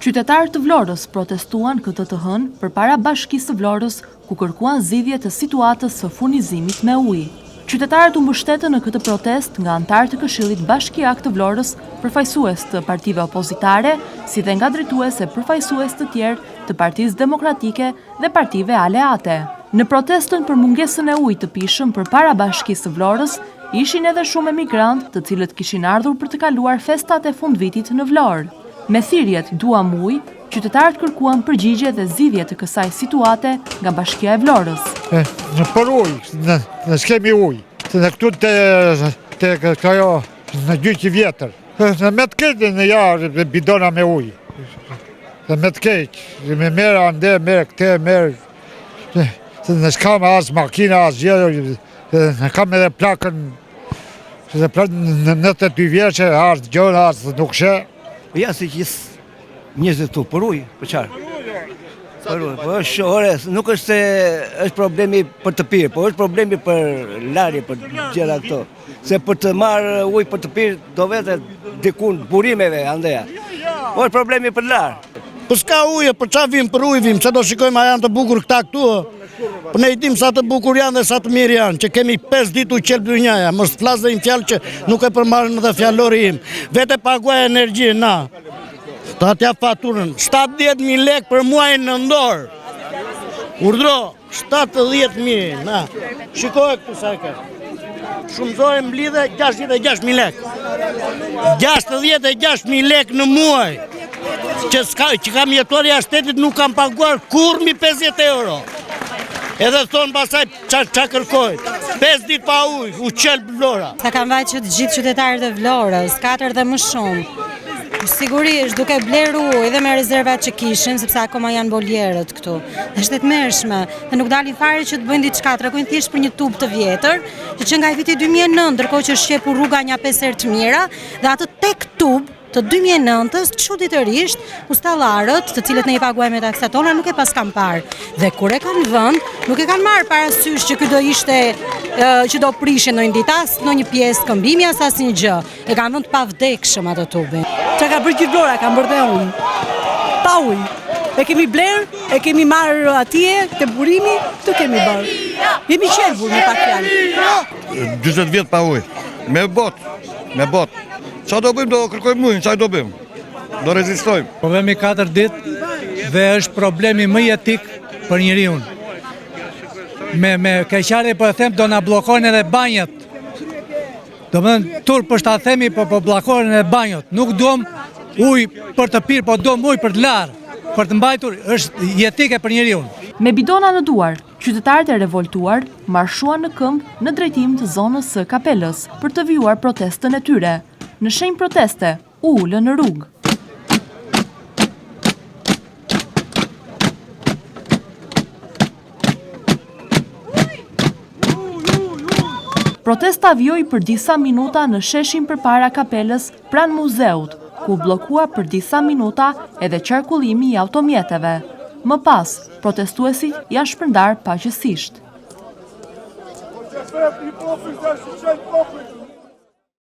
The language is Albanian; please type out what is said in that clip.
Qytetarë të Vlorës protestuan këtë të hënë përpara Bashkisë së Vlorës ku kërkuan zgjidhje të situatës së furnizimit me ujë. Qytetarët u mbështetën në këtë protestë nga anëtarë të Këshillit Bashkiak të Vlorës, përfaqësues të partive opozitare, si dhe nga drejtues e përfaqësues të tjerë të Partisë Demokratike dhe partive aleate. Në protestën për mungesën e ujit të pijshëm përpara Bashkisë së Vlorës, ishin edhe shumë emigrantë të cilët kishin ardhur për të kaluar festat e fundvitit në Vlorë. Me thirrjet Duam ujë, qytetarët kërkuan përgjigje dhe zgjidhje të kësaj situate nga Bashkia e Vlorës. Në për ujë, në, në s'kemi ujë. Se në këtu të, të këjo, në gjyq i vjetër. Në me të keq në jarë bidona me ujë. Dhe me të keq, me merë ande, merë këte, merë... Se në s'kam as makina, as gjë, në kam edhe plakën, dhe plakën në 92 vjeçe, as gjënë, as nuk sheh. Po ja si gjithë njerëzit këtu, për ujë, për çfarë? Për ujë, po është ore, nuk është se është problemi për të pirë, po është problemi për larje, për gjëra këto. Se për të marrë ujë për të pirë, do vete dikun burimeve andeja. Po është problemi për larë. Po s'ka ujë, për ça vim, për ujë vim, se do shikojmë a janë të bukur këta këtu, Po ne i dim sa të bukur janë dhe sa të mirë janë, që kemi 5 ditë u qelb dynjaja, mos të flas dhe një fjalë që nuk e përmban dhe fjalori im. Vetë paguaj energjinë, na. Ta t'ja faturën, 70.000 lek për muajin nëntor. Urdhro, 70.000, na. Shikoje këtu sa e ke. Shumëzoje mblidhe 66.000 lek. 66.000 lek në muaj. Që, s'ka, që kam jetuar jashtë shtetit nuk kam paguar kurrë mbi 50 euro. Edhe thonë pastaj ça, ça kërkoj. 5 ditë pa ujë, u qelb Vlora. Sa kanë vajtë që të gjithë qytetarët e Vlorës, 4 dhe më shumë. Sigurisht, duke blerë ujë dhe me rezervat që kishim, sepse akoma janë volierët këtu. Është e tmerrshme dhe nuk dalin fare që të bëjnë diçka, tregojnë thjesht për një tub të vjetër, që që nga viti 2009, ndërkohë që është qepur rruga nja 5 herë të mira, dhe atë tek tub të 2009-ës, çuditërisht, ustallarët, të cilët ne i paguajmë me taksat tona, nuk e paskan parë. Dhe kur e kanë vënë, nuk e kanë marrë parasysh që ky do ishte që do prishej ndonjë ditë as ndonjë pjesë këmbimi as asnjë gjë. E kanë vënë të pavdekshëm atë tubin. Ça ka bërë gjithë Vlora, kam bërë dhe unë. Pa ujë. E kemi blerë, e kemi marrë atje, te burimi, këtë kemi bërë. Jemi qelbur me pak fjalë. 40 vjet pa ujë. Me bot, me bot. Ça do bëjmë, do kërkojmë ujin, ça do bëjmë? Do rezistojmë. Po vemi 4 ditë dhe është problemi më jetik për njeriun. Me, me keqardhje po e them, do na bllokojnë edhe banjat. Domethënë, turp është ta themi, po po bllokohen edhe banjot. Nuk duam ujë për të pirë, po duam ujë për të larë, për të mbajtur, është jetike për njeriun. Me bidona në duar, qytetarët e revoltuar marshuan në këmbë në drejtim të zonës së Kapelës për të vijuar protestën e tyre. Në shenjë proteste, u ulën në rrugë. Protesta vijoi për disa minuta në sheshin përpara kapelës pranë muzeut, ku u bllokua për disa minuta edhe qarkullimi i automjeteve. Më pas, protestuesit janë shpërndarë paqësisht.